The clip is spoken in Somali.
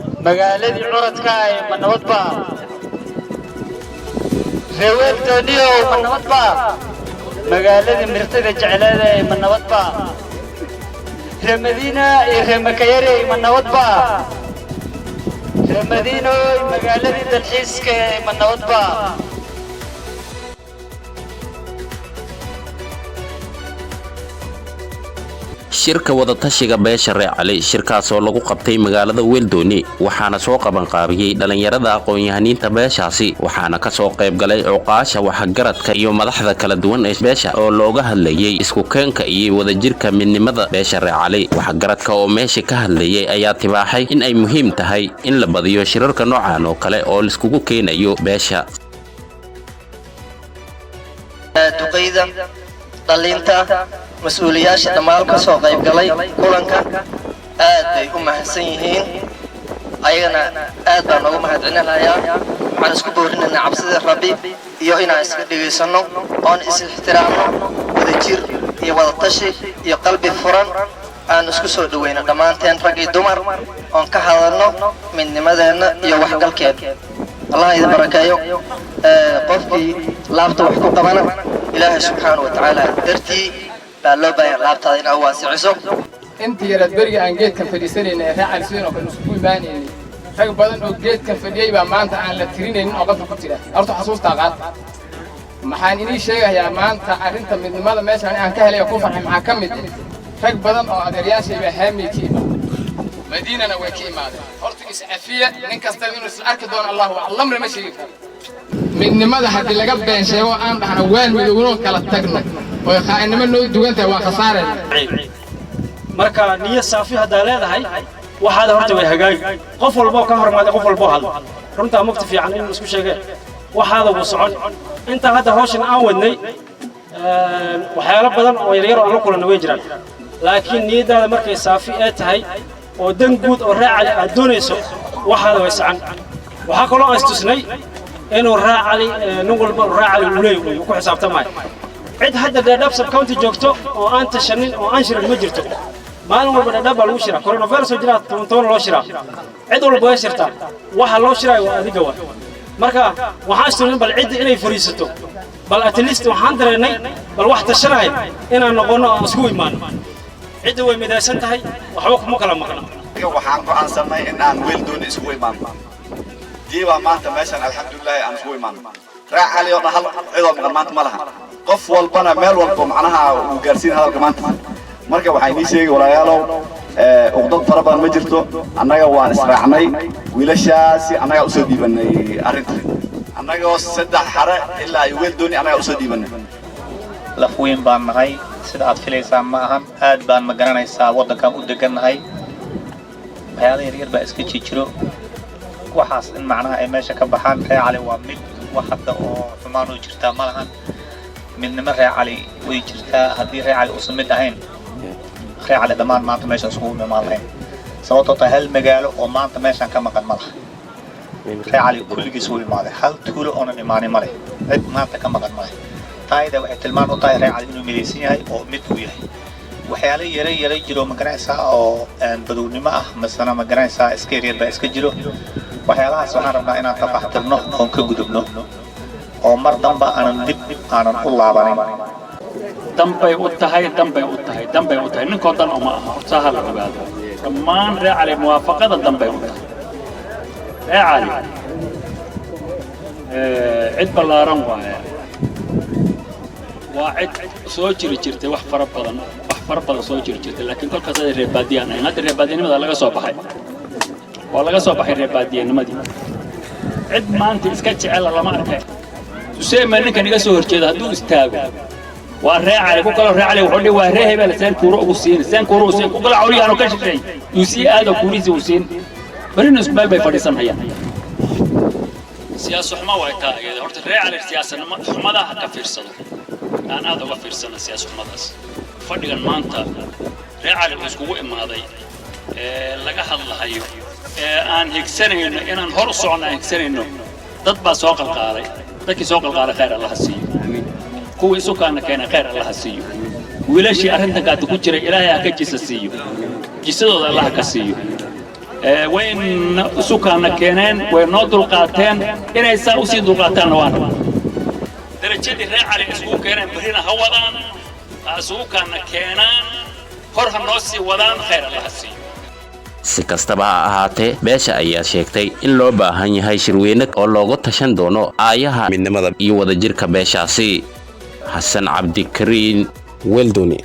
Magaaladii curadkaay, ma nabadba? Reer Weeldooniyow, ma nabadba? Magaaladii mirtada jecleeday, ma nabadba? Reer Madiina iyo reer Makayarey, ma nabadba? Reer Madiinoy, magaaladii dalxiiska, ma nabadba? Shirka wadatashiga beesha Reer Cali, shirkaas oo lagu qabtay magaalada Weeldooni, waxaana soo qabanqaabiyey dhallinyarada aqoon-yahaniinta beeshaasi, waxaana kasoo qaybgalay cuqaasha, waxgaradka iyo madaxda kala duwan ee beesha, oo looga hadlayey isku keenka iyo wadajirka midnimada beesha Reer Cali. Waxgaradka oo meesha ka hadlayay ayaa tibaaxay in ay muhiim tahay in la badiyo shirarka noocan oo kale oo laiskugu keenayo beesha. Duqayda, dhalliinta, mas-uuliyaasha dhammaan ka soo qaybgalay kulanka aad bay u mahadsan yihiin. Ayagana aad baan noogu mahadcelinayaa. Waxaan isku boorinaynaa cabsida Rabbi iyo inaan iska dhegaysanno oon is ixtiraamno, wadajir iyo wadatashi iyo qalbi furan aan isku soo dhoweyno dhammaanteen, rag iyo dumar, oon ka hadalno midnimadeenna iyo waxgalkeena. Allah idin barakeeyo. Qofkii laabta wax ku qabana, Ilaahay subxaana wa tacaala dartii baa loo baahan laabtaada inaad waasiciso. Intii yaraad beriga aan geedkan fadhiisanayna ee Reer Cali sidoo kale isugu imaanaynay, rag badan oo geedkan fadhiyey baa maanta aan la tirinaynin oo qofka ku jira. Horta xasuustaa qaata. Maxaan inii sheegayaa maanta? Arrinta midnimada meeshaan aan ka helay oo ku farxay maxaa ka mid ah? Rag badan oo adeeryaashay baa Haamey ka imaadeen, Madiinana way ka imaadeen. Horta iscafiya. Nin kastaba inuu isla arki doono Allahu aclam, lama sheegi karo. Midnimada haddii laga been sheego, aan dhahno waan midownoo kala tagno oy khaa'inimo noo dugan tahay, waa khasaarayna. Marka niyo saafi haddaa leedahay, waxaada horta way hagaagi. Qof walboo ka hormaaday, qof walboo hadla, runtaa mugti fiican in isku sheegee, waxaada wuu socon. Intaa hadda hawshan aan wadnay, waxyaalo badan oo yaryar oo aan la kulanna way jiraan, laakiin niyaddaada markay saafi ee tahay oo dan guud oo Reer Cali aad doonayso, waxaada way socon. Waxaa kaloo aan istusnay inuu Reer Cali nin walba Reer Cali uu leeyahay uu ku xisaabtamayo. Cid hadda Dhadhaab sub county joogto oo aan tashanin oo aan shirin ma jirto. Maalin walba Dhadhaab baa lagu shiraa. Coronavirus oo jiraa, toban toban loo shiraa, cid walba way shirtaa. Waxa loo shiraayo waa adiga wa. Marka waxaan istusnay bal cidda inay fariisato, bal at least waxaan dareennay bal wax tashanaya inaan noqonno oo isku imaano. Cidda way midaysan tahay, waxba kuma kala maqna. Waxaan go'aansanay in aan Weeldooni iskugu imaano. Diibaa maanta meeshan, alxamdulilahi, aan iskugu imaano. Reer Cali oo dhan hal cidoo maqan maanta ma laha. Qof walbana meel walba macnaha uu gaarsiin hadalka maanta. Marka waxaa inii sheegi, walaalayaalow, uqdad fara badan ma jirto. Annaga waan israacnay, wiilashaasi annagaa usoo dhiibanay arrinta, annagoo saddex xare ilaa iyo Weeldooni annagaa usoo dhiibanay. Laf weyn baan nahay, sida aad filaysaan ma ahan. Aad baan, ma garanaysaa, waddankan u degannahay. Waxyaala yaryar baa iska jijiro, waxaas in macnaha ay meesha ka baxaan. Reer Cali waa mid, wax hadda oo xumaan oo jirtaa ma lahan. Midnimo Reer Cali way jirtaa. Haddii Reer Cali uusan mid ahayn, Reer Cali dhammaan maanta meesha iskugu imaan lahayn, sababtoo tahay hal magaalo oo maanta meeshaan ka maqan ma laha. Reer Cali kulligiis wuu imaaday, hal tuulo oonan imaanin ma leh, cid maanta ka maqan ma leh. Taayda waxay tilmaan u tahay Reer Cali inuu midaysan yahay oo mid uu yahay. Waxyaalo yara yara jiro, ma garanaysaa, oo badownimo ah masana, ma garanaysaa, iska yaryar baa iska jiro. Waxyaalahaas waxaan rabnaa inaan tafaxtirno oon ka gudubno oo mar damba aanan dib aanan u laabanin. Danbay u tahay, danbay u tahay, danbay u tahay. Ninkoo dan uma aha. Horta ha la ogaado, dhammaan Reer Cali muwaafaqada danbay u tahay. Reer Cali cid ballaaran waaye, waa cid soo jiri jirtay wax fara badan, wax fara badan soo jiri jirtay, laakiin kolkaas ay reer baadiyaan ahayn. Hadda reer baadiyanimada laga soo baxay, waa laga soo baxay reer baadiyanimadii. Cid maanta iska jecela lama arkay. Tuseema ninkan iga soo horjeeda hadduu istaago, waa Reer Cali. Ku kaloo Reer Cali wuxuu dhihi, waa ree hebel, seen kuuro ugu siin, seen kuuro ugu siin? Ku kala cawliyaano ka shisheey yuu sii aado, kuurihiisa uu siin. Berrina isku meel bay fadhiisanayaan. Siyaasa xumo way taa iyada. Horta Reer Cali siyaasanimo xumada ha ka fiirsado, aan aad uga fiirsana siyaasa xumadaas. Fadhigan maanta Reer Cali uu iskugu imaaday ee laga hadlahayo ee aan higsanayno inaan hor u socono, aan higsanayno, dad baa soo qalqaalay. Dadkii soo qalqaalay khayr Allaha siiyo. Kuwii isukaana keenay khayr Allaha siiyo. Wiilashii arrintan kaata ku jiray Ilaahay ha ka jisa siiyo, jisadooda Allaha ka siiyo. Wayna isukaana keeneen, way noo dulqaateen. Inay saa usii dulqaataanna waan rabaa. Darajadii reer Cali isugu keeneen berrina ha wadaan, ha isugu kaana keenaan, hor ha noo sii wadaan. Khayr Alla ha siiyo. Si kastaba ha ahaatee, beesha ayaa sheegtay in loo baahan yahay shirweyne oo looga tashan doono aayaha midnimada iyo wadajirka beeshaasi. Xasan Cabdikariin, Weldoni.